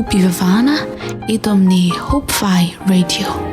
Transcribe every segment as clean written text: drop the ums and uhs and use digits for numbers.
fanompoam-pivavahana eto amin'ny Hope Fi Radio.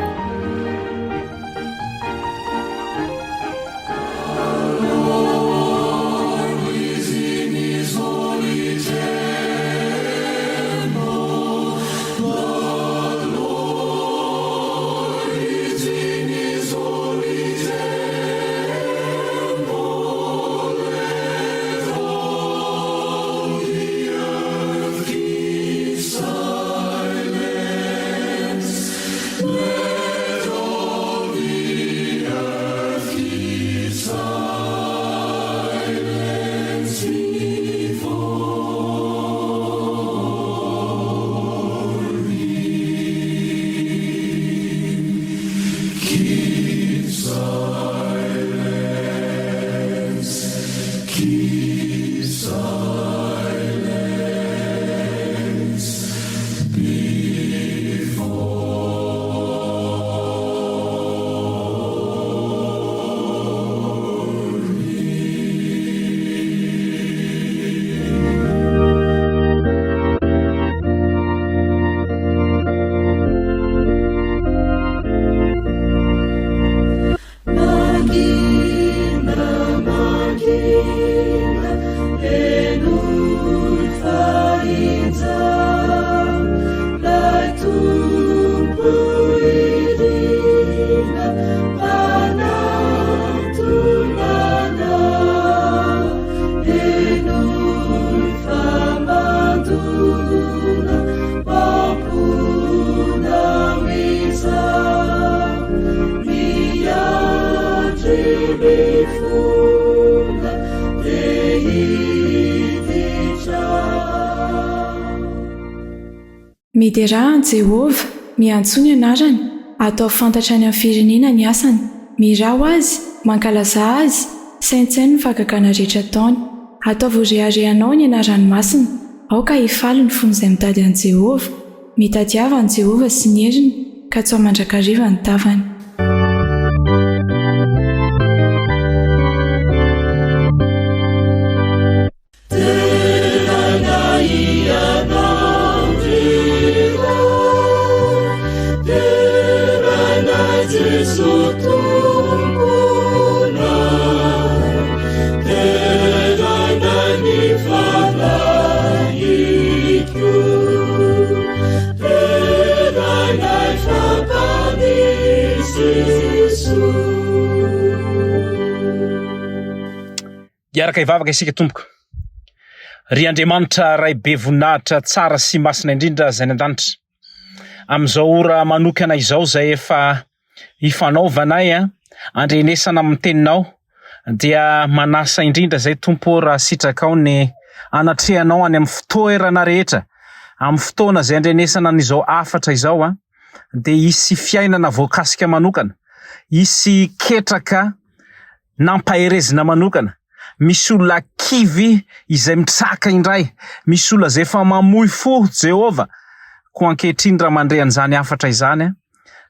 Miderà an'i Jehovah, miantsoa ny anarany, ataovy fantatra any amin'ny firenena ny asany. Mihirà ho azy, mankalazà azy, saintsaino ny fahagagana rehetra ataony. Ataovy ho reharehanao ny anarany masina. Aoka hifaly ny fon'izay mitady an'i Jehovah. Mitadiava an'i Jehovah sy ny heriny, katsaho mandrakariva ny tavany. Hiaraka hivavaka isika tompoko. Ry Andriamanitra Ray be voninahitra tsara sy masina indrindra izay any an-danitra. Amin'izao ora manokana izao izay efa ifanaovanay andrenesana amin'ny teninao dia manasa indrindra izay Tompo ô raha sitrakao ny anatrehanao any amin'ny fitoerana rehetra amin'ny fotoana izay andrenesana an'izao hafatra izao a dia hisy fiainana voakasika manokana, hisy ketraka nampaherezina manokana, misy olona kivy izay mitraka indray, misy olona izay efa mamoy fo Jehovah, koa ankehitriny raha mandre an'izany hafatra izany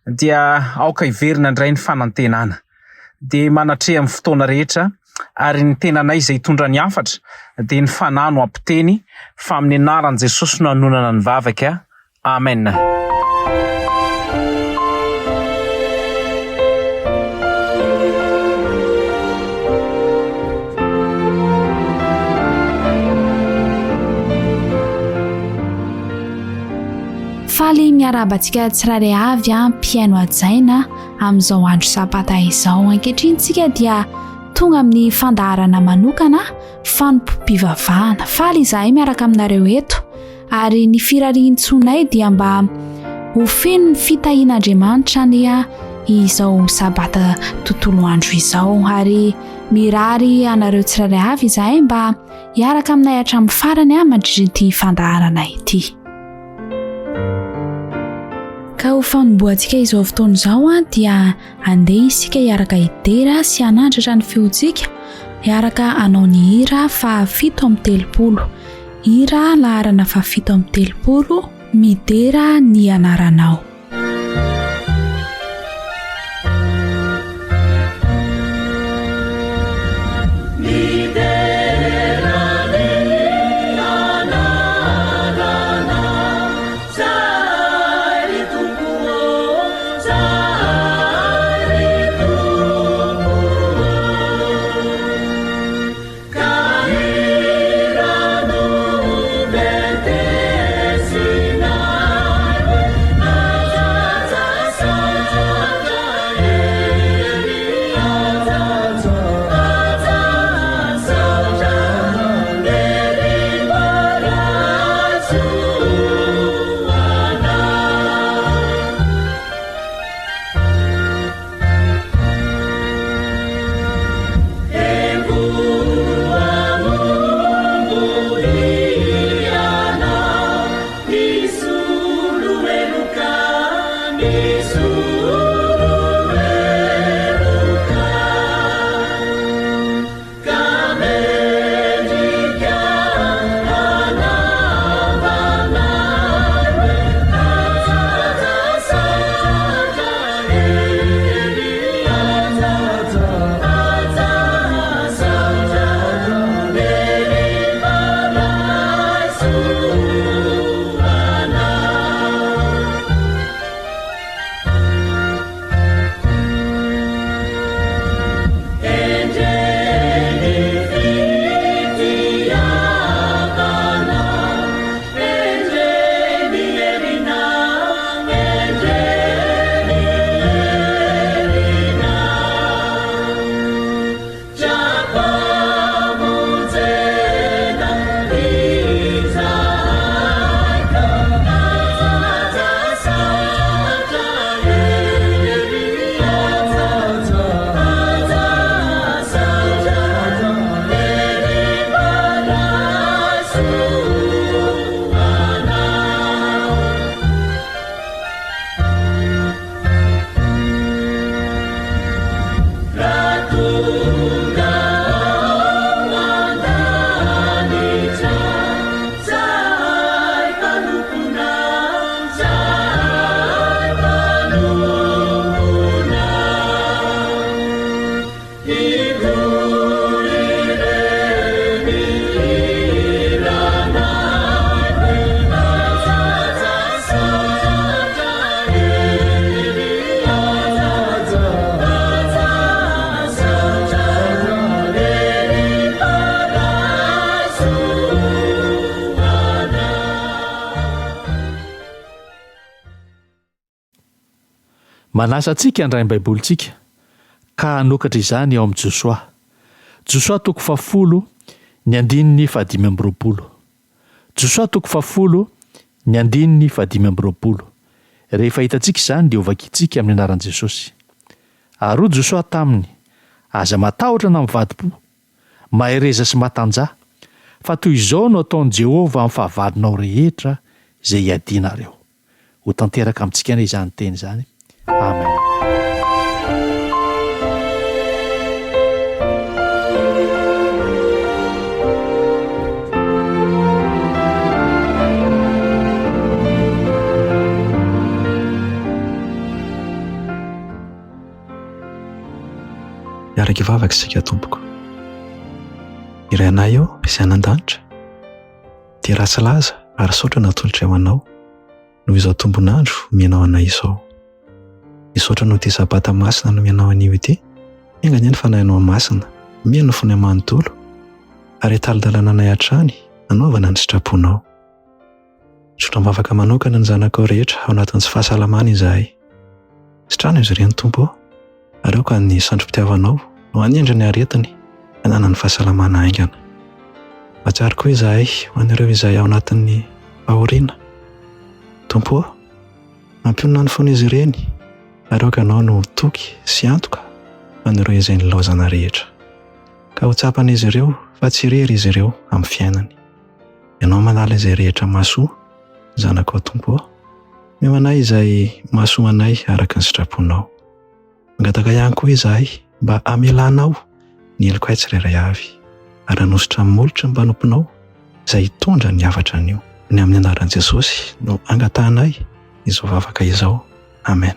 dia aoka hiverina indray ny fanantenana, dia manatreha amin'ny fotoana rehetra ary ny tenanay izay hitondra ny hafatra dia ny Fanahy no hampiteny fa amin'ny anaran'i Jesosy no hanonana ny vavaka. Amen. Faly miarahaba antsika tsirairay avy a mpihaino hajaina amin'izao andro sabata izao. Ankehitriny tsika dia tonga amin'ny fandaharana manokana fanompoam-pivavahana. Faly izahay miaraka aminareo eto Ary ny firarian-tsoanay dia mba ho feno ny fitahian'Andriamanitra anie izao sabata tontolo andro izao. Ary mirary anareo tsirairay avy izahay mba hiaraka aminay hatramin'ny farany mandritra ity fandaharana ity. Ka ho fanombohantsika izao fotoana izao dia andeha isika hiaraka hidera sy hanandratra ny feontsika hiaraka hanao ny hira faha 37. Hira laharana faha 37, Midera ny anaranao. Manasa antsika handray ny Baibolintsika ka hanokatra izany ao amin'i Josoa. Josoa toko fahafolo, ny andininy fahadimy amby roapolo. Josoa toko fahafolo, ny andininy fahadimy amby roapolo. Rehefa hitantsika izany dia hovakintsika amin'ny anaran'i Jesosy. Ary hoy Josoa taminy, Aza matahotra na mivadi-po, mahereza sy matanjaha, fa toy izao no ataon'i Jehovah amin'ny fahavalonao rehetra izay iadianareo. Ho tanteraka amintsika anie izany teny izany. Amen. Hiaraka hivavaka isika tompoko. Ny Rainay ô izay any an-danitra, dia ratsy laza ary saotra natolotray ho Anao noho izao tombon'andro omenao anay izao. Misaotra noho ity Sabata masina nomenao anio ity, enga anie ny Fanahinao Masina omeny ny fonay manontolo ary hitari-dalana anay hatrany hanaovana ny sitraponao. Mizotra am-bavaka manokana ny zanakao rehetra ao anatin'ny tsy fahasalamana izahay. Sitrano izy ireny Tompo ô, ary aoka ny sandrim-pitiavanao no hanendry ny aretiny hananany fahasalamana haingana. Mahatsiaro koa izahay ho an'ireo izay ao anatin'ny fahoriana. Tompo ô, mampionona ny fon'izy ireny ary aoka Ianao no ho toky sy antoka ho an'ireo izay nilaozana rehetra. Ka ho tsapan'izy ireo fa tsy irery izy ireo amin'ny fiainany. Ianao manala izay rehetra mahasoa, zanakao Tompo ô. Omeo anay izay mahasoa anay araka ny sitraponao. Mangataka ihany koa izahay mba hamelanao ny helokay tsirairay avy, ary hanosotra ny molotry ny mpanomponao izay hitondra ny hafatra anio. Ny amin'ny anaran'i Jesosy no angatahanay izao vavaka izao. Amen.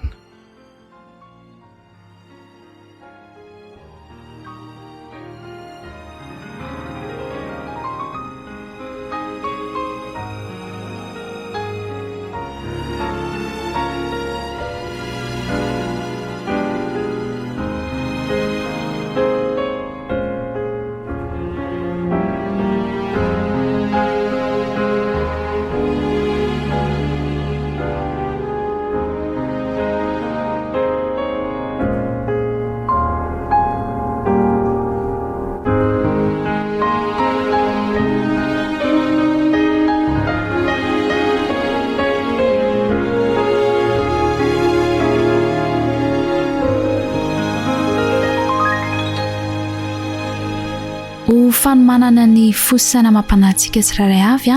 Ho fanomanana ny fo sy saina amam-panahintsika tsirairay avy,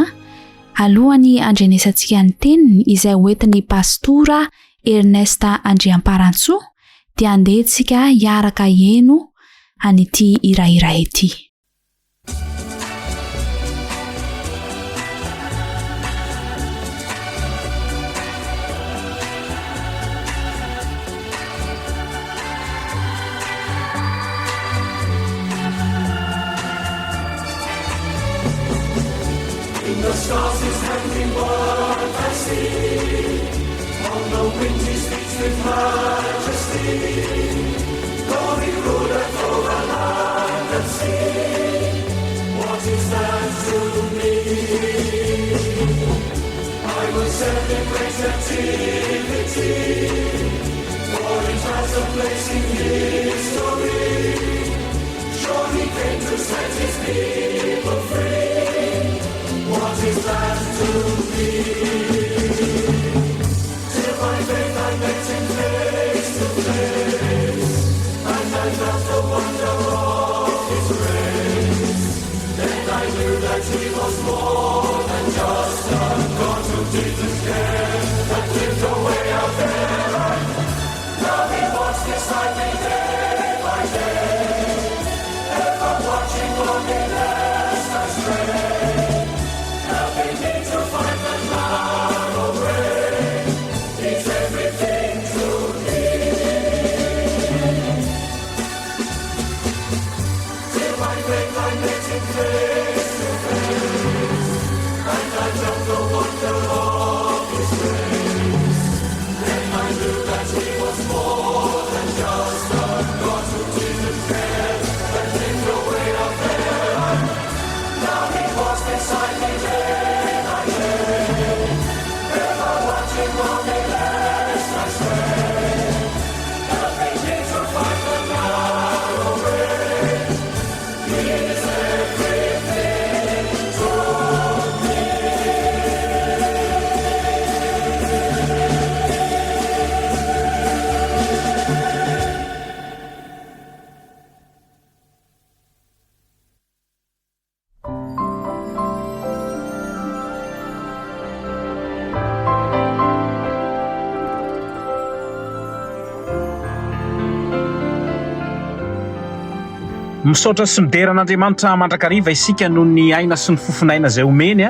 alohan'ny handrenesantsika ny teniny izay hoentin'ny Pastora Ernest Andriamparantsoa dia andeha tsika hiaraka hieno an'ity hira iray ity. In the stars his handiwork I see On the winds he speaks with majesty Glory ruleth over land and sea What is that to me? I will celebrate nativity For it has a place in history Sure he came to set his people free What is that to me? Till by faith I met him face to face And I felt the wonder of his grace Then I knew that he was more than just a God who didn't care And lived away out there Now he walks beside me day by day Ever watching for me lest I stray Helping me to find the narrow way He's everything to me. Misaotra sy midera an'Andriamanitra mandrakariva isika noho ny aina sy ny fofon'aina izay omeny.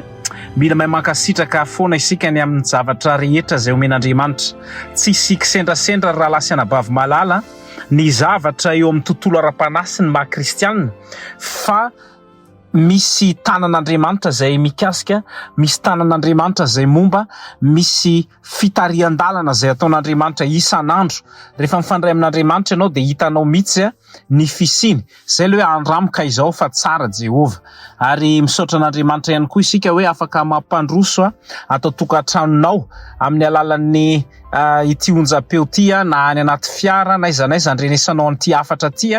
Mila mahay mankasitraka foana isika ny amin'ny zavatra rehetra izay omen'Andriamanitra. Tsisy kisendrasendra ry rahalahy sy anabavy malala ny zavatra eo amin'ny tontolo ara-panahy sy ny maha kristianina fa misy tanan'Andriamanitra izay mikasika, misy tanan'Andriamanitra izay momba, misy fitarihan-dalana izay ataon'Andriamanitra isan'andro. Rehefa mifandray amin'Andriamanitra ianao dia hitanao mihitsy ny fisiany. Izay ilay hoe andramo ka izao fa tsara Jehovah. Ary misaotra an'Andriamanitra ihany koa isika hoe afaka mampandroso ato an-tokantranonao amin'ny alalan'ny ity onjam-peo ity na any anaty fiara na aiza na aiza andrenesanao an'ity hafatra ity.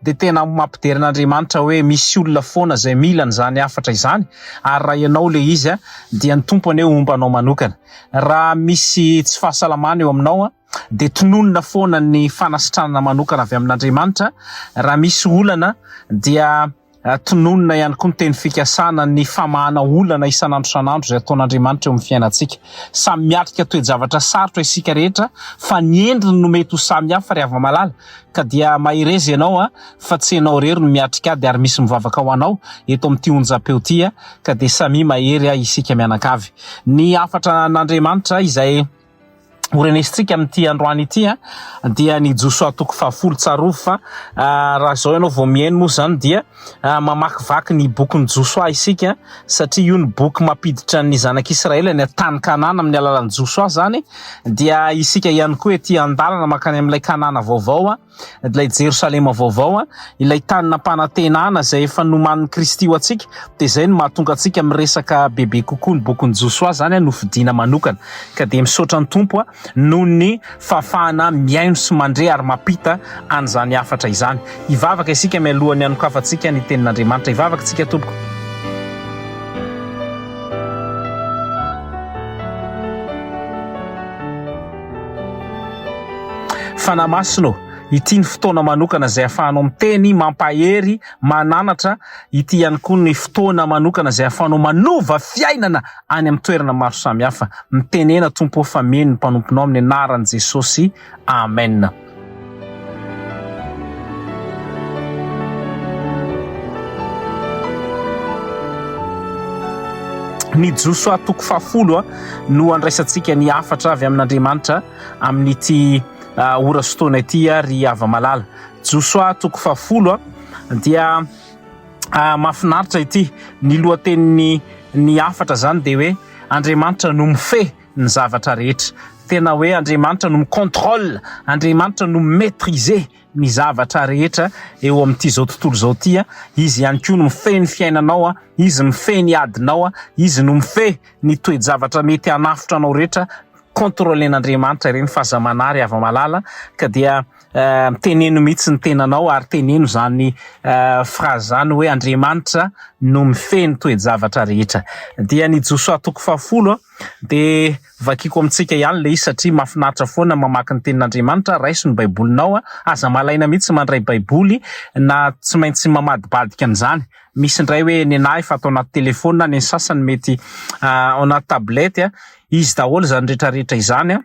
dia tena mampidera an'Andriamanitra hoe misy olona foana izay mila an'izany hafatra izany ary raha ianao ilay izy dia ny Tompo anie homba anao manokana. Raha misy tsy fahasalamana eo aminao dia tononina foana ny fanasitranana manokana avy amin'Andriamanitra. Raha misy olana dia Tononina ihany koa ny teny fikasana ny famahana olana isan'andro isan'andro izay ataon'Andriamanitra eo amin'ny fiainantsika. Samy miatrika toe-javatra sarotra isika rehetra fa ny endriny no mety ho samy hafa ry hava-malala ka dia mahereza ianao a fa tsy ianao irery no miatrika ady ary misy mivavaka ho anao eto amin'ity onjam-peo ity a ka dia samia mahery a isika mianakavy. Ny hafatra an'Andriamanitra izay ho renesintsika amin'ity androany ity a dia ny Josoa toko fahafolo. Tsarovy fa raha izao ianao vao mihaino moa izany dia mamakivaky ny bokin'i Josoa isika satria io ny boky mampiditra ny zanak'Israely any an-tany Kanana amin'ny alalan'i Josoa izany dia isika ihany koa ety an-dalana mankany amin'ilay Kanana vaovao a. ilay Jerosalema vaovao, ilay tany nampanantenana izay efa nomanin'i Kristy ho antsika, dia izay no mahatonga antsika miresaka bebe kokoa ny bokin'i Josoa izany no fidina manokana. Ka dia misaotra ny Tompo noho ny fahafahana mihaino sy mandre ary mampita an'izany hafatra izany. Hivavaka isika mialohan'ny hanokafantsika ny tenin'Andriamanitra. Hivavaka isika tompoko. Fanahy Masina ô, ity ny fotoana manokana izay ahafahanao miteny, mampahery, mananatra, ity ihany koa ny fotoana manokana izay ahafahanao manova fiainana any amin'ny toerana maro samihafa. Mitenena Tompo ô fa mino ny mpanomponao amin'ny anaran'i Jesosy. Amen. Ny Josoa toko fahafolo no andraisantsika ny hafatra avy amin'Andriamanitra amin'ity ora sy fotoana ity ry hava-malala. Josoa toko fahafolo dia mahafinaritra ity. Ny lohatenin'ny ny hafatra izany dia hoe Andriamanitra no mifehy ny zavatra rehetra. Tena hoe Andriamanitra no mi-contrôle, Andriamanitra no mi-maitriser ny zavatra rehetra eo amin'ity izao tontolo izao ity. Izy ihany koa no mifehy ny fiainanao, Izy mifehy ny adinao, Izy no mifehy ny toe-javatra mety hanafotra anao rehetra. Contrôlen'Andriamanitra ireny fa aza manary hava-malala ka dia teneno mihitsy ny tenanao ary teneno izany phrase izany hoe Andriamanitra no mifehy ny toe-javatra rehetra. Dia ny Josoa toko fahafolo Dia vakiko amintsika ihany ilay izy satria mahafinaritra foana mamaky ny tenin'Andriamanitra, raiso ny baibolinao, aza malaina mihitsy mandray baiboly na tsy maintsy mamadibadika an'izany, misy indray hoe nenahy efa ato anaty telephone, ny sasany mety ao anaty tablette, izy daholo izany rehetrarehetra izany.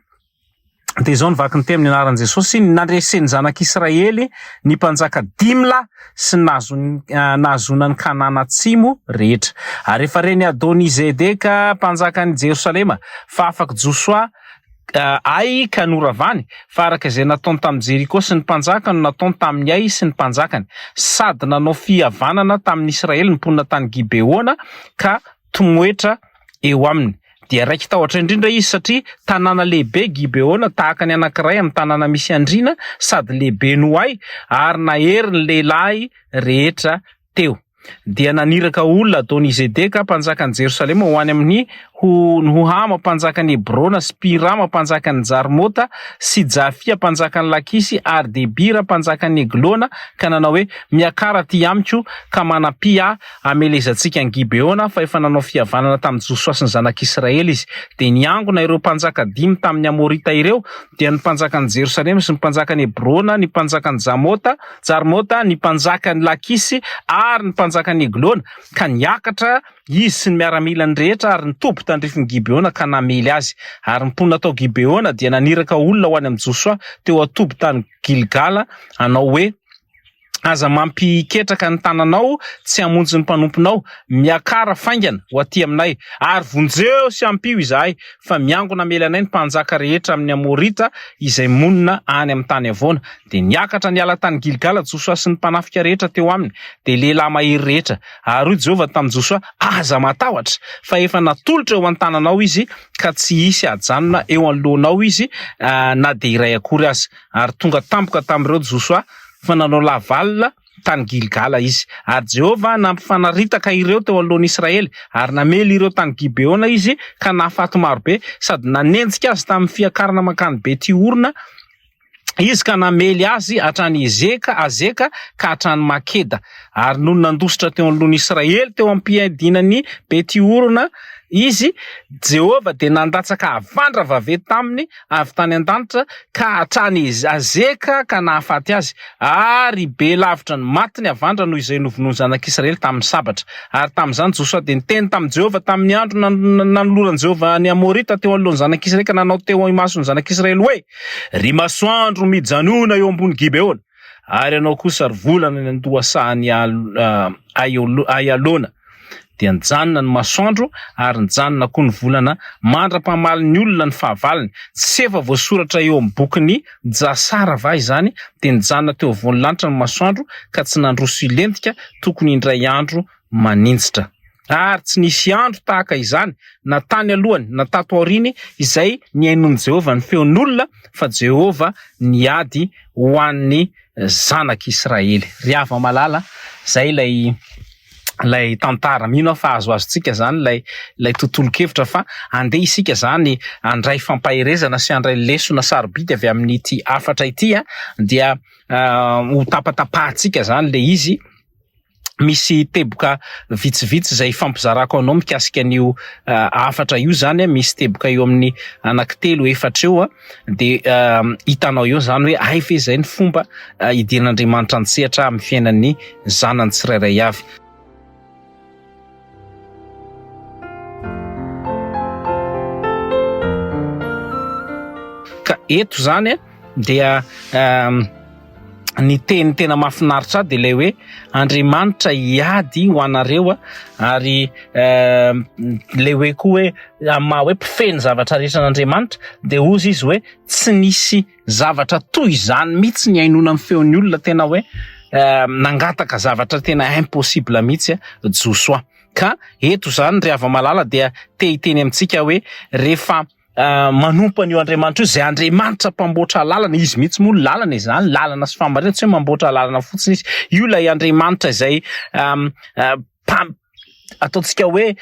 Dia izao no vaky ny teny amin'ny anaran'i Jesosy, ny nandresen'ny zanak'Israely ny mpanjaka dimy lahy sy ny nahazoana an'i Kanana atsimo rehetra. Ary efa ren'i Adonizedeka mpanjakan'i Jerosalema fa afak'i Josoa Ay ka noravany, fa araka izay nataony tamin'i Jeriko sy ny mpanjaka no nataony tamin'i Ay sy ny mpanjakany. Sady nanao fihavanana tamin'ny Israely ny mponina tany Gibeona ka tomoetra eo aminy. Dia raiki-tahotra indrindra izy, satria tanàna lehibe Gibeona, tahaka ny anankiray amin'ny tanàna misy andriana, sady lehibe noho Ay, ary nahery ny lehilahy rehetra teo. Dia naniraka olona Adonizedeka, mpanjakan'i Jerosalema, ho any amin'i Hohama, mpanjakan'i Hebrona, sy Pirama, mpanjakan'i Jarmota, sy Jafia, mpanjakan'i Lakisy, ary Debira, mpanjakan'i Eglona, ka nanao hoe, Miakara atỳ amiko, ka manampia ahy, hamelezantsika an'i Gibeona, fa efa nanao fihavanana tamin'i Josoa sy ny zanak'Israely izy. Dia niangona ireo mpanjaka dimy tamin'ny Amorita ireo, dia ny mpanjakan'i Jerosalema sy ny mpanjakan'i Hebrona, ny mpanjakan'i Jamota, Jarmota, ny mpanjakan'i Lakisy, ary ny mpanjakan'i Eglona, ka niakatra izy sy ny miaramilany rehetra ary nitoby tandrifin'i Gibeona ka namely azy. Ary ny mponina tao Gibeona dia naniraka olona ho any amin'i Josoa teo an-toby tany Gilgala, hanao hoe. Aza mampiketraka ny tananao tsy hamonjy ny mpanomponao. Miakara faingana ho aty aminay, ary vonjeo sy ampio izahay, fa miangona hamely anay ny mpanjaka rehetra amin'ny Amorita izay monina any amin'ny tany havoana. Dia niakatra niala tany Gilgala Josoa sy ny mpanafika rehetra teo aminy, dia lehilahy mahery rehetra. Ary hoy Jehovah tamin'i Josoa, Aza matahotra, fa efa natolotra eo an-tananao izy, ka tsy hisy hajanona eo anoloanao izy na dia iray akory aza. Ary tonga tampoka tamin'ireo Josoa, fa nanao lavalina tany Gilgala izy. Ary Jehovah nampifanaritaka ireo teo anoloan'ny Israely, ary namely ireo tany Gibeona izy, ka nahafaty maro be, sady nanenjika azy tamin'ny fiakarana mankany Beti-horona izy, ka namely azy hatrany Ezeka, Azeka, ka hatrany Makeda. Ary nony nandositra teo anoloan'ny Israely teo am-piadinan'i Beti-horona izy, Jehovah dia nandatsaka havandra vaventy taminy avy tany an-danitra ka hatrany Azeka ka nahafaty azy, ary be lavitra ny maty ny havandra noho izay novonoin'ny zanak'Israely tamin'ny sabatra. Ary tamin'izany Josoa dia niteny tamin'i Jehovah tamin'ny andro nanoloran'i Jehovah ny Amorita teo anoloan'ny zanak'Israely ka nanao teo imason'ny zanak'Israely hoe, Ry masoandro mijanòna eo ambony Gibeona, ary ianao kosa ry volana any an-dohasahan'i Aialona. Dia nijanona ny masoandro ary nijanona koa ny volana mandra-pamalin'ny olona ny fahavalony. Tsy efa voasoratra eo amin'ny bokin'i Jasara va izany? Dia nijanona teo afovoan'ny lanitra ny masoandro ka tsy nandroso hilentika, tokony indray andro maninjitra. Ary tsy nisy andro tahaka izany, na tany alohany na tato aoriany, izay nihainoan'i Jehovah ny feon'olona, fa Jehovah niady ho an'ny zanak'Israely. Ry hava-malala, izay ilay ilay tantara. Mino aho fa azoazontsika izany ilay ilay tontolon-kevitra fa andeha isika izany handray fampaherezana sy handray lesona sarobidy avy amin'ity hafatra ity dia ho tapatapahantsika izany ilay izy. Misy teboka vitsivitsy izay hifampizarako anao mikasika an'io hafatra io izany, misy teboka eo amin'ny anankitelo efatra eo dia hitanao eo izany hoe hay ve izay ny fomba hidiran'Andriamanitra an-tsehatra amin'ny fiainan'ny zanany tsirairay avy. Ka eto izany dia ny teny tena mahafinaritra ahy dia ilay hoe Andriamanitra hiady ho anareo ary ilay hoe koa hoe amin'ny maha hoe mpifehy ny zavatra rehetra an'Andriamanitra dia hozy izy hoe tsy nisy zavatra toy izany mihitsy nihainoana ny feon'ny olona tena hoe nangataka zavatra tena impossible mihitsy Josoa. Ka eto izany ry hava-malala dia te hiteny amintsika hoe rehefa manompo an'io Andriamanitra io, izay Andriamanitra mpamboatra lalana, izy mihitsy moa lalana izany, lalana sy fahamarinana, tsy hoe mamboatra lalana fotsiny izy, io ilay Andriamanitra izay ataontsika hoe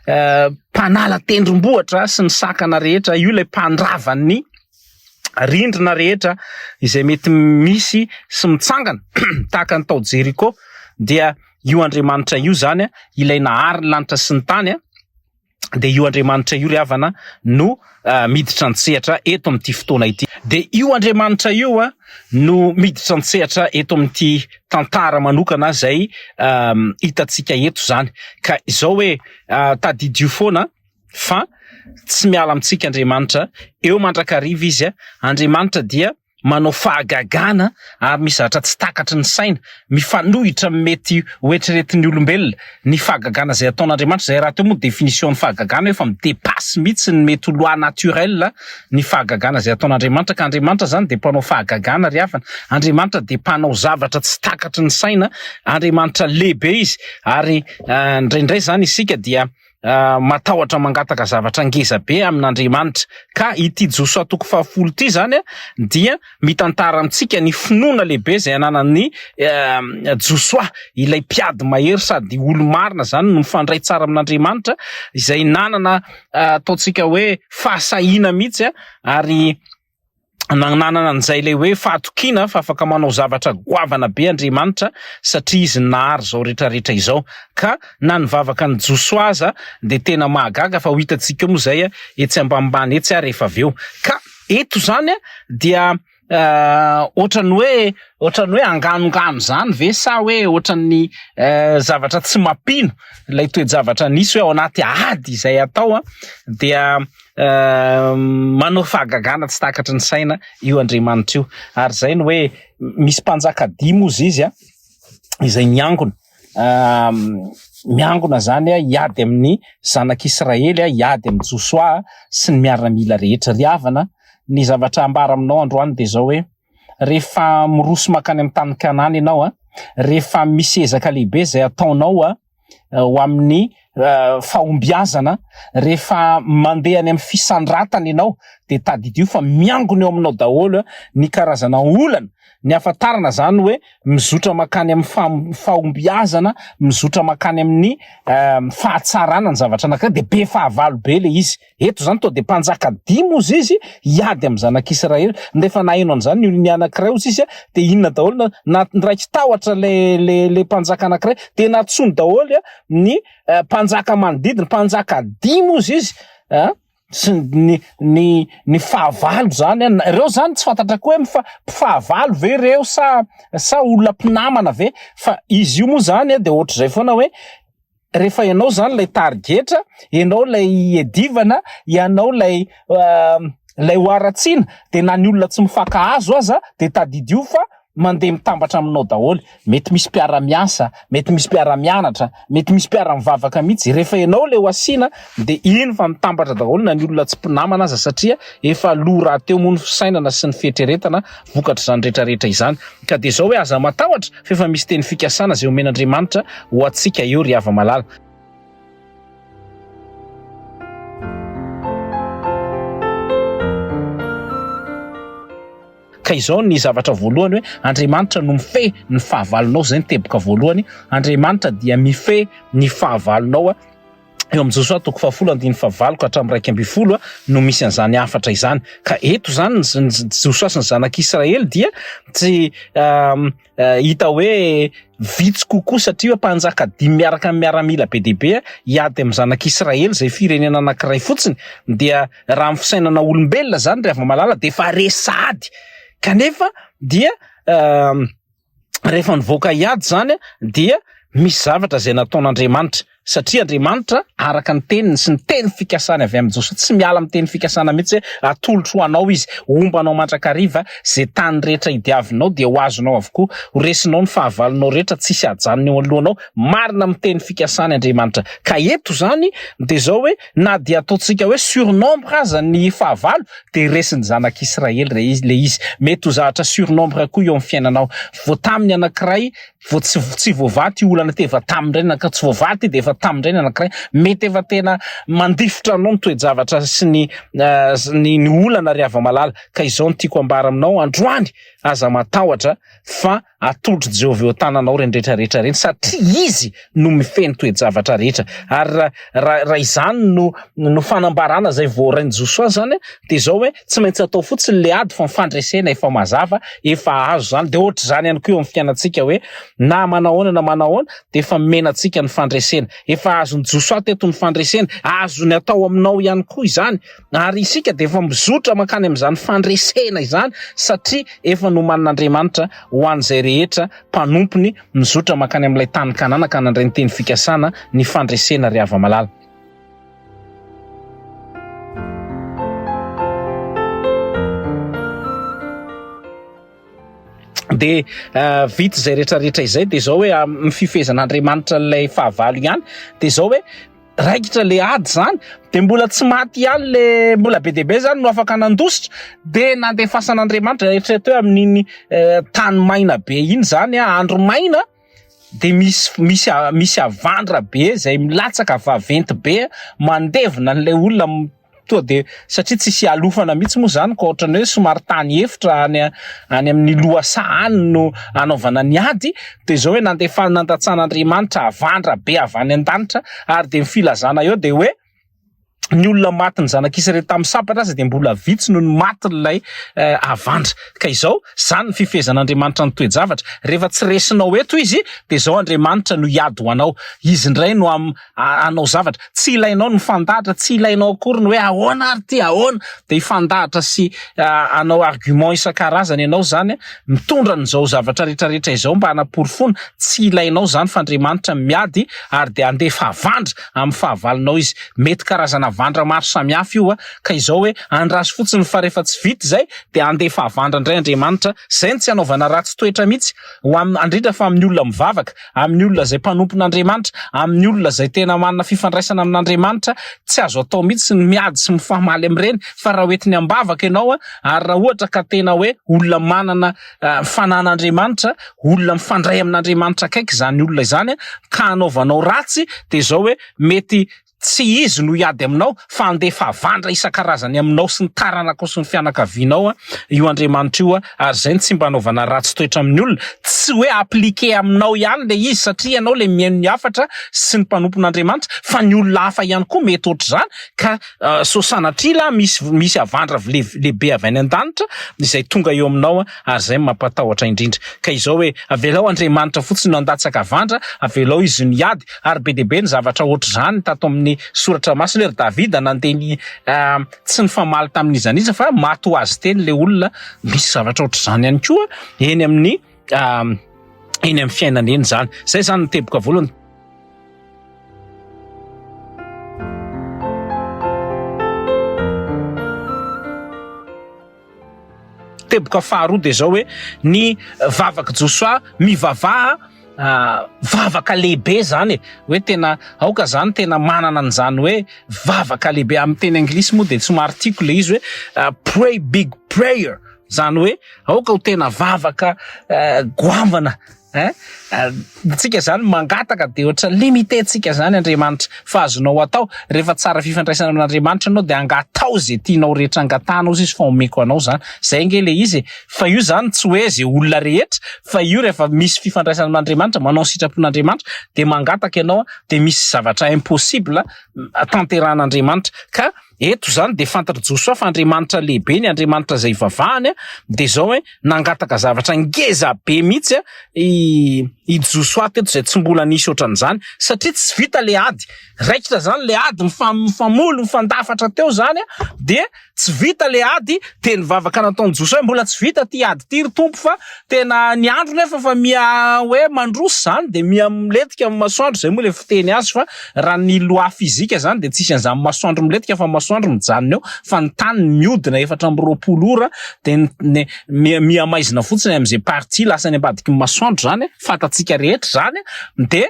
mpanala tendrombohitra sy ny sakana rehetra, io ilay mpandrava ny rindrina rehetra izay mety misy sy mitsangana tahaka ny tao Jeriko, dia io Andriamanitra io izany ilay nahary ny lanitra sy ny tany dia io Andriamanitra io ry havana no miditra an-tsehatra eto amin'ity fotoana ity. Dia io Andriamanitra io no miditra an-tsehatra eto amin'ity tantara manokana izay hitantsika eto izany. Ka izao hoe tadidio foana fa tsy miala amintsika Andriamanitra, eo mandrakariva Izy, Andriamanitra dia manao fahagagana ary misy zavatra tsy takatry ny saina, mifanohitra amin'ny mety ho eritreretin'ny olombelona, ny fahagagana izay ataon'Andriamanitra, izay rahateo moa définition ny fahagagana efa mi-depasse mihitsy ny mety ho loi naturelle ny fahagagana izay ataon'Andriamanitra, ka Andriamanitra izany dia mpanao fahagagana ry havana, Andriamanitra dia mpanao zavatra tsy takatry ny saina, Andriamanitra lehibe Izy, ary indraindray izany isika dia matahotra mangataka zavatra ngeza be amin'Andriamanitra. Ka ity Josoa toko fahafolo ity izany dia mitantara amintsika ny finoana lehibe izay ananan'i Josoa, ilay mpiady mahery sady olo-marina izany no mifandray tsara amin'Andriamanitra, izay nanana ataontsika hoe fahasahiana mihitsy ary nanana an'izay ilay hoe fahatokiana fa afaka manao zavatra goavana be Andriamanitra satria izy nahary izao rehetrarehetra izao. Ka na ny vavaka an'i Josoa aza dia tena mahagaga fa ho hitantsika eo moa izay etsy ambanimbany etsy ary rehefa avy eo. Ka eto izany dia ohatran'ny hoe ohatran'ny hoe anganongano izany ve sa hoe ohatran'ny zavatra tsy mampino ilay toe-javatra nisy hoe ao anaty ady izay atao dia. Manao fahagagana tsy takatry ny saina io Andriamanitra io. Ary izay no hoe misy mpanjaka dimy hozy izy a, izay miangona. Miangona izany a, hiady amin'ny zanak'Israely a, hiady amin'i Josoa sy ny miaramila rehetra. Ry havana, ny zavatra ambara aminao androany dia izao hoe, rehefa miroso mankany amin'ny tany Kanana ianao a, rehefa misy ezaka lehibe izay ataonao a, ho amin'ny fahombiazana, rehefa mandeha any amin'ny fisandratana ianao dia tadidio fa miangona eo aminao daholo ny karazana olana, ny hafantarana izany hoe mizotra mankany amin'ny fahombiazana, mizotra mankany amin'ny fahatsarana ny zavatra anankiray dia be fahavalo be ilay izy. Eto izany toa dia mpanjaka dimy hozy izy hiady amin'ny zanak'Israely. Rehefa naheno an'izany ny olona anankiray hozy izy dia inona daholo na na niraiki-tahotra ilay ilay ilay mpanjaka anankiray dia nantsoiny daholo ny mpanjaka manodidina, mpanjaka dimy hozy izy a, sy ny ny ny fahavalo izany a, ireo izany tsy fantatra koa hoe mifa- mpifahavalo ve ireo sa sa olona mpinamana ve fa izy io moa izany a dia ohatr'izay foana hoe Rehefa ianao izany ilay tarigetra, ianao ilay iadivana, ianao ilay ilay ho haratsiana, dia na ny olona tsy mifankahazo aza dia tadidio fa mandeha mitambatra aminao daholo. Mety misy mpiara-miasa, mety misy mpiara-mianatra, mety misy mpiara-mivavaka mihitsy. Rehefa ianao ilay ho asiana dia iny fa mitambatra daholo na ny olona tsy mpinamana aza satria efa lo rahateo moa ny fisainana sy ny fieritreretana vokatr'izany rehetrarehetra izany. Ka dia izao hoe aza matahotra fa efa misy teny fikasana izay omen'Andriamanitra ho antsika eo ry hava-malala. Ka izao ny zavatra voalohany hoe Andriamanitra no mifehy ny fahavalonao, izay ny teboka voalohany. Andriamanitra dia mifehy ny fahavalonao. Eo amin'ny Josoa toko fahafolo andininy fahavalo ka hatramin'ny 11 no misy an'izany hafatra izany. Ka eto izany ny Josoa sy ny zanak'Israely dia tsy hita hoe vitsy kokoa satria hoe mpanjaka dimy miaraka amin'ny miaramila be dia be hiady amin'ny zanak'Israely izay firenena anankiray fotsiny dia raha amin'ny fisainana olombelona izany ry hava-malala dia efa resy sahady. Kanefa dia rehefa nivoaka hiady izany dia misy zavatra izay nataon'Andriamanitra satria Andriamanitra araka ny teniny sy ny teny fikasany avy amin'i Josoa tsy miala amin'ny teny fikasana mihitsy hoe atolotro ho anao izy homba anao mandrakariva izay tany rehetra idiavinao dia ho azonao avokoa ho resinao ny fahavalonao rehetra tsisy hajanona eo anoloanao marina amin'ny teny fikasany Andriamanitra ka eto izany dia izao hoe na dia ataontsika hoe surnombre aza ny fahavalo dia resin'ny zanak'Israely re izy le izy. Mety ho zavatra surnombre koa eo amin'ny fiainanao. Vao tamin'ny anankiray, vao tsy tsy voavaha ity olana ity efa tamin'ny indray ny anankiray, tsy voavaha ity dia efa tamin'ny indray ny anankiray. Mety efa tena mandifotra anao ny toe-javatra sy ny ny ny olana ry hava-malala. Ka izao no tiako ambara aminao androany, aza matahotra fa Atolotr'i Jehovah eo an-tananao ireny rehetra rehetra ireny, satria Izy no mifehy ny toe-javatra rehetra. Ary raha, raha, raha izany no, no fanambarana izay voarain'i Josoa izany, dia izao hoe, tsy maintsy atao fotsiny ilay ady fa ny fandresena efa mazava, efa azo izany. Dia ohatr'izany ihany koa eo amin'ny fiainantsika hoe, na manahoana na manahoana, dia efa nomena antsika ny fandresena. Efa azon'i Josoa teto ny fandresena, azony atao aminao ihany koa izany. Ary isika dia efa mizotra mankany amin'izany fandresena izany satria efa nomanin'Andriamanitra ho an'izay rehetra mpanompony mizotra mankany amin'ilay tany Kanana ka nandray ny teny fikasana ny fandresena ry hava-malala. Dia vita izay rehetra rehetra izay dia izao hoe amin'ny fifehezan'Andriamanitra ilay fahavalo ihany dia izao hoe raikitra le ady zany de mbola tsy maty ihany le mbola be dia be zany no afaka nandositra de nandefasan'Andriamanitra eritrereto hoe amin'iny eh, tany maina be iny zany a andro maina de misy misy misy avandra be zay milatsaka vaventy be mandevina an'ilay olona Toa dia satria tsisy hialofana mihitsy moa izany ka ohatran'ny hoe somary tany efitra any any amin'ny lohasaha any no anaovana ny ady dia izao hoe nandefa nandatsan'Andriamanitra havandra be avy any an-danitra ary dia ny filazana eo dia hoe ny olona matin'ny zanak'Israely tamin'ny sabatra aza dia mbola vitsy noho ny matin'ilay eh, havandra. Ka izao, izany ny fifehezan'Andriamanitra ny toe-javatra. Rehefa tsy resinao eto izy, dia izao Andriamanitra no hiady ho anao. Izy indray no am, hanao zavatra. Tsy ilainao ny mifandahatra, tsy ilainao akory ny hoe ahoana ary ity, ahoana? Dia hifandahatra sy hanao argument isan-karazany ianao izany, mitondra an'izao zavatra rehetra rehetra izao mba hanaporofoana, tsy ilainao izany fa Andriamanitra miady ary dia handefa havandra amin'ny fahavalonao izy. Mety karazana. avandra maro samihafa io ka izao hoe andraso fotsiny fa rehefa tsy vita izay dia handefa avandra indray Andriamanitra, izay no tsy hanaovana ratsy toetra mihitsy ho amin'ny, indrindra fa amin'ny olona mivavaka, amin'ny olona izay mpanompon'Andriamanitra, amin'ny olona izay tena manana fifandraisana amin'Andriamanitra, tsy azo atao mihitsy ny miady sy mifamaly amin'ireny fa raha hoentiny am-bavaka ianao ary raha ohatra ka tena hoe olona manana fanan'Andriamanitra, olona mifandray amin'Andriamanitra akaiky izany olona izany ka hanaovanao ratsy dia izao hoe mety tsy izy no hiady aminao fa handefa havandra isan-karazany aminao sy ny taranakao sy ny fianakavianao io Andriamanitra io ary izay no tsy mba hanaovana ratsy toetra amin'ny olona, tsy hoe appliquer aminao ihany ilay izy satria ianao ilay mihaino ny hafatra sy ny mpanompon'Andriamanitra fa ny olona hafa ihany koa mety ohatr'izany ka Sao sanatria lahy misy misy havandra lehibe avy any an-danitra izay tonga eo aminao ary izay no mampatahotra indrindra. Ka izao hoe, avelao Andriamanitra fotsiny no handatsaka havandra, avelao Izy no hiady, ary be dia be ny zavatra ohatr'izany tato amin'ny soratra masina hoe ry Davida nandeha ny tsy nifamaly tamin'iza n'iza fa maty ho azy teny ilay olona, misy zavatra ohatr'izany ihany koa eny amin'ny eny amin'ny fiainana eny izany. Izay izany ny teboka voalohany. Teboka faharoa dia izao hoe ny vavak'i Josoa mivavaha ah, vavaka lehibe zany e hoe tena aoka zany tena manana an'izany hoe vavaka lehibe amin'ny teny anglisy moa dia somary tiako le izy hoe ah, pray big prayer zany hoe aoka ho tena vavaka eh, goavana Hein? Tsika zany mangataka de ohatra limité tsika zany Andriamanitra fa azonao atao rehefa tsara fifandraisana amin'Andriamanitra ianao de angatao ze tianao rehetra angatahana ozy izy fa omeko anao zany zay nge le izy e fa io zany tsy hoe ze olona rehetra fa io rehefa misy fifandraisana amin'Andriamanitra manao ny sitrapon'Andriamanitra de mangataka ianao de misy zavatra impossible tanterahan'Andriamanitra ka Eto izany dia fantatr'i Josoa fa Andriamanitra lehibe ny Andriamanitra izay ivavahany, dia izao hoe nangataka zavatra ngeza be mihitsy i i Josoa teto izay tsy mbola nisy ohatran'izany satria tsy vita ilay ady, raikitra izany ilay ady mifamoly mifandafatra teo izany dia tsy vita ilay ady dia ny vavaka nataon'i Josoa hoe mbola tsy vita ity ady ity ry Tompo fa tena ny andro nefa fa miha hoe mandroso izany dia miha milentika ny masoandro, izay moa ilay fiteny azy fa Raha ny loi physique zany dia tsisy an'izany masoandro milentika fa masoandro mijanona eo fa ny tany miodina 24 ora dia ny miha maizina fotsiny amin'izay partie lasa any ambadiky ny masoandro zany fantatsika rehetra zany dia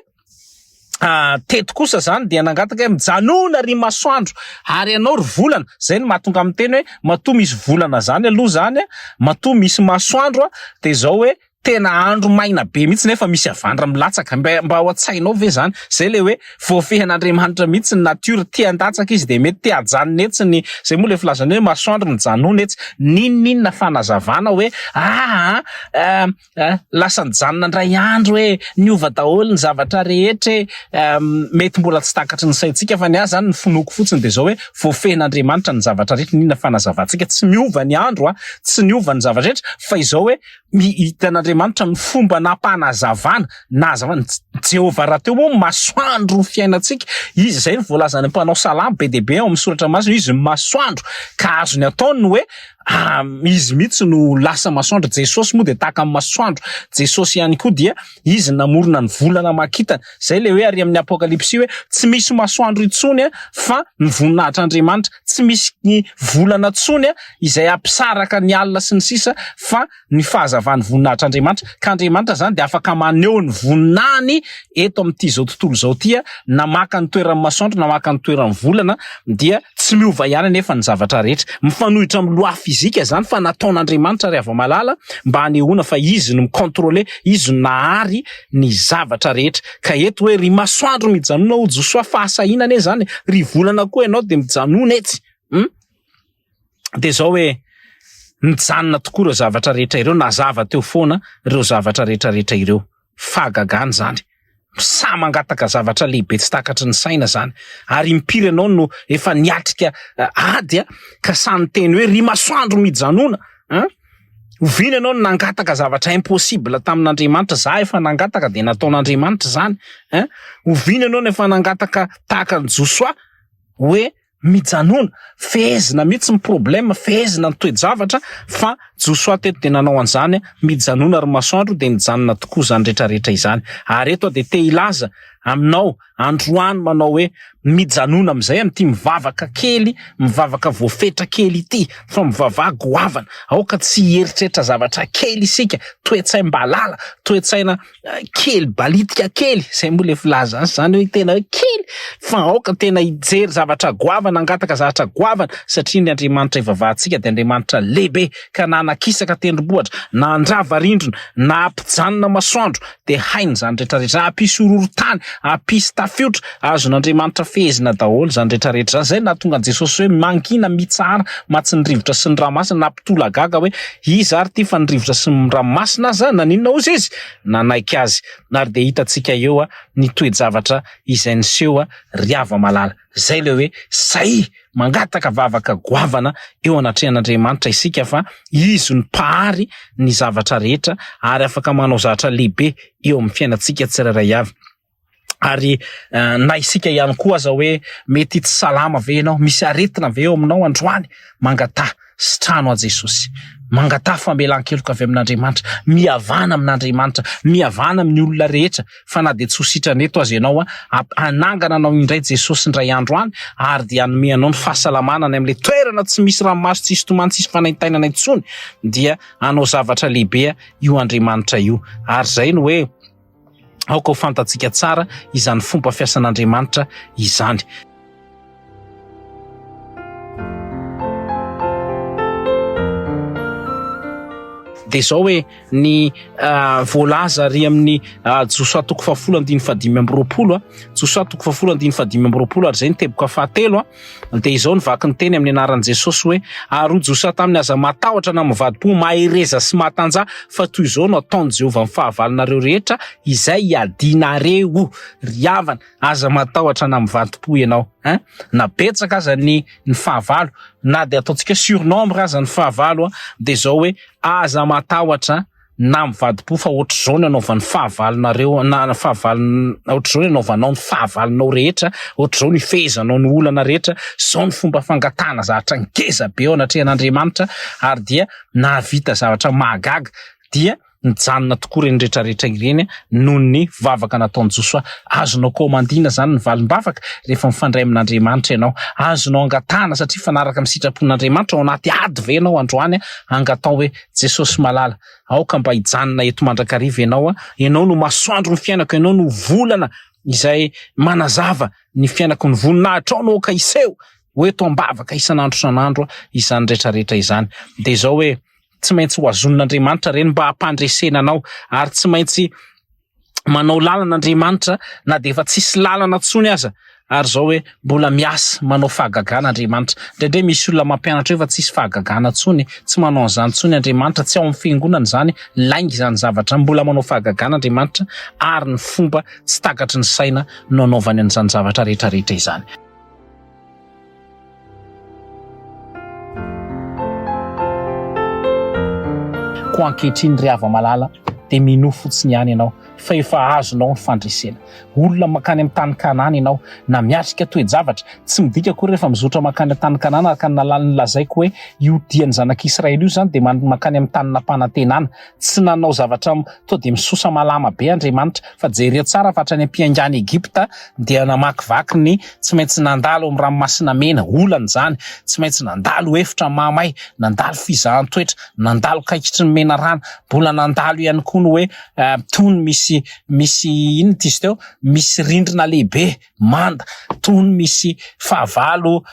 teto kosa zany dia nangataka hoe mijanona ry masoandro ary ianao ry volana zay no mahatonga amin'ny teny hoe matoa misy volana zany aloha zany matoa misy masoandro dia zao hoe Tena andro maina be mihitsy nefa misy havandra milatsaka. Mba mba ao an-tsainao ve zany? Zay le hoe voafehin'Andriamanitra mihitsy ny natiora, te handatsaka izy de mety te hajanona etsy ny, zay moa le filazana hoe masoandro mijanona etsy. N'inon'inona fanazavana hoe aa lasa nijanona indray andro e, niova daholo ny zavatra rehetra e, mety mbola tsy takatry ny saintsika fa ny ahy zany ny finoako fotsiny de zao hoe voafehin'Andriamanitra ny zavatra rehetra, n'inona fanazavantsika, tsy miova ny andro a, tsy niova ny zavatra rehetra fa izao hoe Hitan'Andriamanitra ny fomba nampanazavana, nahazavana. Jehovah rahateo moa masoandro ny fiainantsika. Izy izay no voalazan'ny mpanao salamo be dia be ao amin'ny soratra masina, izy no masoandro. Ka azony atao ny hoe ah, izy mihitsy no lasa masoandro. Jesosy moa dia tahaka ny masoandro. Jesosy ihany koa dia izy namorona ny volana aman-kintana. Izay ilay hoe ary amin'ny Apokalypsy hoe tsy misy masoandro intsony fa ny voninahitr'Andriamanitra. Tsy misy ny volana intsony izay hampisaraka ny alina sy ny sisa fa ny fahazavan'ny voninahitr'Andriamanitra. Ka Andriamanitra izany dia afaka maneho ny voninahiny eto amin'ity izao tontolo izao ity, na maka ny toeran'ny masoandro na maka ny toeran'ny volana dia tsy miova ihany anefa ny zavatra rehetra. Mifanohitra amin'ny loi physique izany fa nataon'Andriamanitra ry hava-malala mba hanehoana fa Izy no mi-contrôler, Izy no nahary ny zavatra rehetra. Ka eto hoe ry masoandro mijanona hoy Josoa, fahasahiana anie izany e, ry volana koa ianao dia mijanona etsy. Hum? Dia izao hoe nijanona tokoa ireo zavatra rehetra ireo, nazava teo foana ireo zavatra rehetra rehetra ireo. Fahagagana izany. Sahy mangataka zavatra lehibe tsy takatry ny saina izany. Ary impiry ianao no efa niatrika ady ka sahy niteny hoe ry masoandro mijanona. Hein? Oviana ianao no nangataka zavatra impossible tamin'Andriamanitra? Za efa nangataka dia nataon'Andriamanitra izany. Hein? Oviana ianao no efa nangataka tahaka an'i Josoa hoe mijanona, fehezina mihitsy ny problème, fehezina ny toe-javatra fa Josoa teto dia nanao an'izany, mijanona ry masoandro, dia nijanona tokoa izany rehetra rehetra izany. Ary eto aho dia te hilaza aminao androany manao hoe mijanona amin'izay amin'ity mivavaka kely, mivavaka voafetra kely ity, fa mivavaha goavana. Aoka tsy hieritreritra zavatra kely isika, toe-tsaim-balala, toe-tsaina kely balitika kely, izay moa le filaza azy zany hoe tena hoe kely, fa aoka tena hijery zavatra goavana, hangataka zavatra goavana, satria ny Andriamanitra ivavahantsika dia Andriamanitra lehibe ka na hanakisaka tendrombohitra, na handrava rindrina, na hampijanona masoandro, dia hainy izany rehetra rehetra, hampisy horohorontany, hampisy tafiotra, azon'Andriamanitra fehezina daholo izany rehetra rehetra izany, izay no nahatonga an'i Jesosy hoe mangina mitsahara mantsy ny rivotra sy ny ranomasina, nampitolagaga hoe Iza ary ity fa ny rivotra sy ny ranomasina aza naninona hozy izy? Nanaiky azy. Ary dia hitantsika eo ny toe-javatra izay niseho ry hava-malala. Izay ilay hoe sahia mangataka vavaka goavana eo anatrehan'Andriamanitra isika fa Izy no Mpahary ny zavatra rehetra ary afaka manao zavatra lehibe eo amin'ny fiainantsika tsirairay avy. Ary na isika ihany koa aza hoe mety tsy salama ve ianao, misy aretina ve eo aminao androany? Mangataha sitrano aho Jesosy. Mangataha famelan-keloka avy amin'Andriamanitra. Mihavana amin'Andriamanitra, mihavana amin'ny olona rehetra fa na dia tsy ho sitrana eto aza ianao, hanangana anao indray Jesosy indray andro any ary dia hanome anao ny fahasalamana any amin'ilay toerana tsy misy ranomaso, tsisy tomany, tsisy fanaintainana intsony dia hanao zavatra lehibe io Andriamanitra io. Ary izay no hoe Aoka ho fantatsika tsara izany fomba fiasan'Andriamanitra izany. Dia izao hoe ny ah, voalaza ary amin'ny ah, Josoa toko fahafolo andininy fahadimy amby roapolo, ah, Josoa toko fahafolo andininy fahadimy amby roapolo ary izay ny teboka fahatelo, Dia izao no vaky ny teny amin'ny anaran'i Jesosy hoe, Ary hoy Josoa taminy, Aza matahotra na mivadi-po, mahereza sy mahatanjaha, fa toy izao no ataon'i Jehovah amin'ny fahavalonareo rehetra izay iadianareo. Ry havana, aza matahotra na mivadi-po ianao. Hein? Na betsaka aza ny, ny fahavalo, na dia ataontsika hoe surnombre aza ny fahavalo, dia izao hoe, aza matahotra na mivadi-po fa ohatr'izao ny anaovan'ny fahavalonareo na fahavalon ohatr'izao ny anaovanao ny fahavalonao rehetra, ohatr'izao ny ifehezanao ny olana rehetra, izao ny fomba fangatahana zavatra ngeza be eo anatrehan'Andriamanitra ary dia nahavita zavatra mahagaga dia nijanona tokoa ireny rehetra rehetra ireny noho ny vavaka nataon'i Josoa. Azonao kaomandina izany ny valim-bavaka rehefa mifandray amin'Andriamanitra ianao. Azonao angatahana satria mifanaraka amin'ny sitrapon'Andriamanitra ao anaty ady ve ianao androany angatao hoe Jesosy malala, aoka mba hijanona eto mandrakariva Ianao a, Ianao no masoandro ny fiainako, Ianao no volana izay manazava ny fiainako, ny voninahitrao no aoka hiseho ho eto am-bavaka isan'andro isan'andro izany rehetra rehetra izany. Dia izao hoe, tsy maintsy ho hazonin'Andriamanitra ireny mba hampandresena anao, ary tsy maintsy manao lalana Andriamanitra na dia efa tsisy lalana intsony aza ary izao hoe mbola miasa manao fahagagana Andriamanitra. Indraindray misy olona mampianatra hoe efa tsisy fahagagana intsony, tsy manao an'izany intsony Andriamanitra, tsy ao amin'ny fiangonana izany, lainga izany zavatra, mbola manao fahagagana Andriamanitra ary ny fomba tsy takatry ny saina no anaovany an'izany zavatra rehetra rehetra izany. Koa ankehitriny ry hava-malala dia minoa fotsiny ihany ianao fa efa azonao ny fandresena. Olona mankany amin'ny tany Kanana ianao na miatrika toe-javatra, tsy midika akory rehefa mizotra mankany an-tany Kanana araka ny nalal- nolazaiko hoe io dian'ny zanak'Israely io izany dia mankany amin'ny tany nampanantenana. Tsy nanao zavatra toa dia misosa malama be Andriamanitra fa jereo tsara fa hatrany am-piaingàn'i Egypta dia namakivaky ny tsy maintsy nandalo amin'ny ranomasina mena, olana izany, tsy maintsy nandalo efitra mahamay, nandalo fizahan-toetra, nandalo kaikitry ny menarana, mbola nandalo ihany koa ny hoe tony misy misy inona ity izy teo, misy rindrina lehibe manda, tony misy fahavalo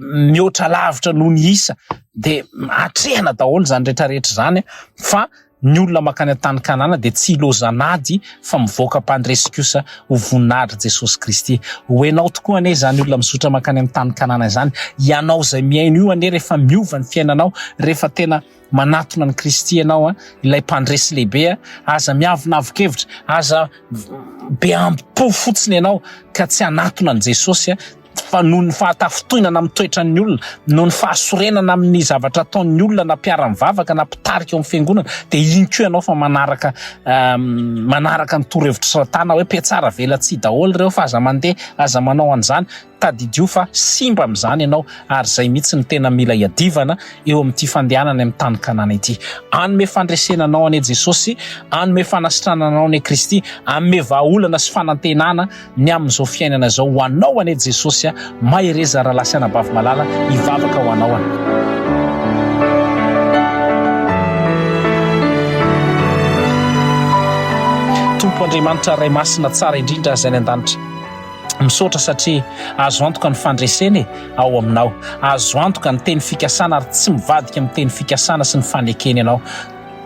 mihoatra lavitra noho ny isa, dia atrehana daholo izany rehetra rehetra izany fa Ny olona mankany an-tany Kanana dia tsy ilozan'ady fa mivoaka mpandresy kosa ho voninahitr'i Jesosy Kristy. Ho enao tokoa anie izany olona mizotra mankany amin'ny tany Kanana izany. Ianao izay mihaino io anie rehefa miova ny fiainanao, rehefa tena manatona an'i Kristy ianao, ilay mpandresy lehibe, aza miavonavon-kevitra, aza be ambo-po fotsiny ianao ka tsy hanatona an'i Jesosy. fa noho ny fahatafintohinana amin'ny toetran'ny olona, noho ny fahasorenana amin'ny zavatra ataon'ny olona na mpiara-mivavaka na mpitarika eo amin'ny fiangonana, dia iny koa ianao fa manaraka manaraka ny torohevitr'i Satana hoe mpiatsara velatsihy daholo ireo fa aza mandeha, aza manao an'izany. Tadidio fa simba amin'izany ianao ary izay mihitsy no tena mila iadivana eo amin'ity fandehanana any amin'ny tany Kanana ity. Hanome fandresena anao anie Jesosy, hanome fanasitranana anao anie Kristy, hanome vahaolana sy fanantenana ny amin'izao fiainana izao ho anao anie Jesosy a! Mahereza rahalahy sy anabavy malala, hivavaka ho anao aho. Tompo Andriamanitra Ray Masina tsara indrindra izay any an-danitra. Misaotra satria azo antoka ny fandresena e ao aminao. Azo antoka ny teny fikasana ary tsy mivadika amin'ny teny fikasana sy ny fanekena ianao.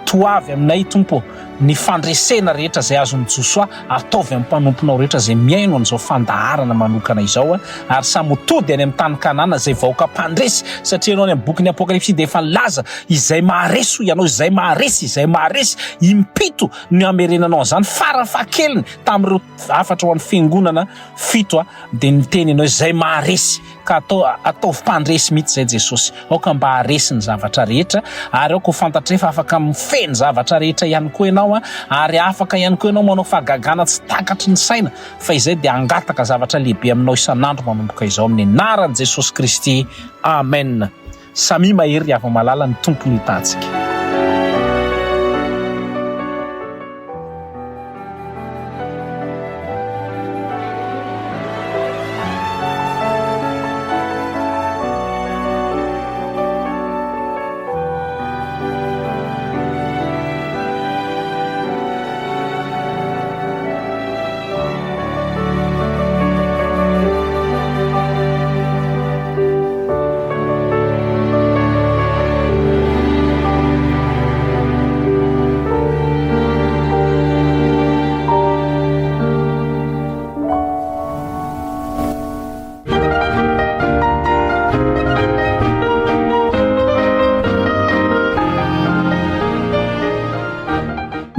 Toavy aminay Tompo ô ny fandresena rehetra izay azon'i Josoa, ataovy amin'ny mpanomponao rehetra izay mihaino an'izao fandaharana manokana izao ary samy ho tody any amin'ny tany Kanana izay vahoaka mpandresy satria ianao any amin'ny bokin'ny Apokalypsy dia efa nilaza izay maharesy hoy ianao, izay maharesy, izay maharesy, impito no hamerenanao an'izany farafahakeliny tamin'ireo hafatra ho an'ny fiangonana fito dia niteny ianao izay maharesy Ka atao, ataovy mpandresy mihitsy izay Jesosy. Aoka mba haharesy ny zavatra rehetra, ary aoka ho fantatray fa afaka mifehy ny zavatra rehetra ihany koa Ianao, ary afaka ihany koa Ianao manao fahagagana tsy takatry ny saina, fa izay dia hangataka zavatra lehibe aminao isan'andro manomboka izao, amin'ny anaran'i Jesosy Kristy. Amen. Samia mahery ry hava-malala, ny Tompo no hitahantsika.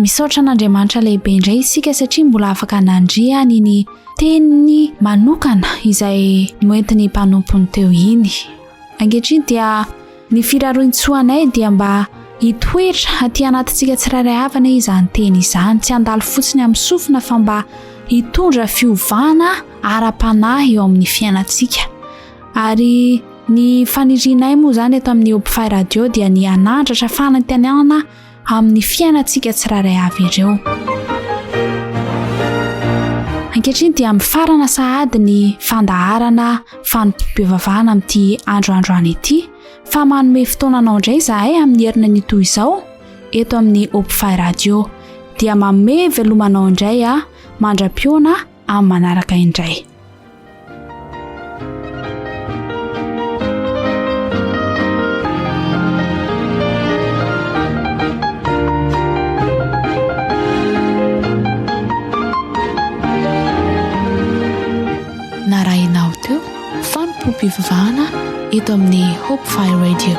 Misaotra an'Andriamanitra lehibe indray isika satria mbola afaka nandre an'iny teniny manokana izay noentin'ny mpanompony teo iny. Ankehitriny dia ny firarointsoanay dia mba hitoetra aty anatintsika tsirairay avy anie izany teny izany, tsy handalo fotsiny amin'ny sofina fa mba hitondra fiovana ara-panahy eo amin'ny fiainantsika. Ary ny fanirianay moa izany eto amin'ny Hopify Radio dia ny hanandratra fanantenana amin'ny fiainantsika tsirairay avy ireo. Ankehitriny dia mifarana sahady ny fandaharana fanompoam-pivavahana amin'ity andro androany ity fa manome fotoana anao indray izahay amin'ny herinanio toy izao eto amin'ny Opfy Radio. Dia manome veloma anao indray aho mandra-pihaona amin'ny manaraka indray. Narahinao teo fanompoam-pivavahana eto amin'ny Hope Fire Radio.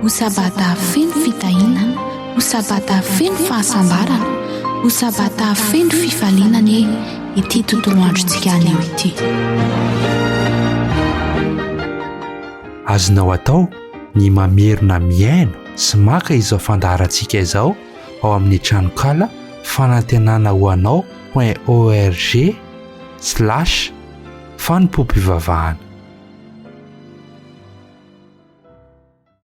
Ho sabata feno fitahiana, ho sabata feno fahasambarana, ho sabata feno fifaliana anie ity tontolo androntsika anio ity. Azonao atao ny mamerina mihaino sy maka izao fandaharantsika izao ao amin'ny tranonkala fanantenana ho anao point org slash fanompoam-pivavahana.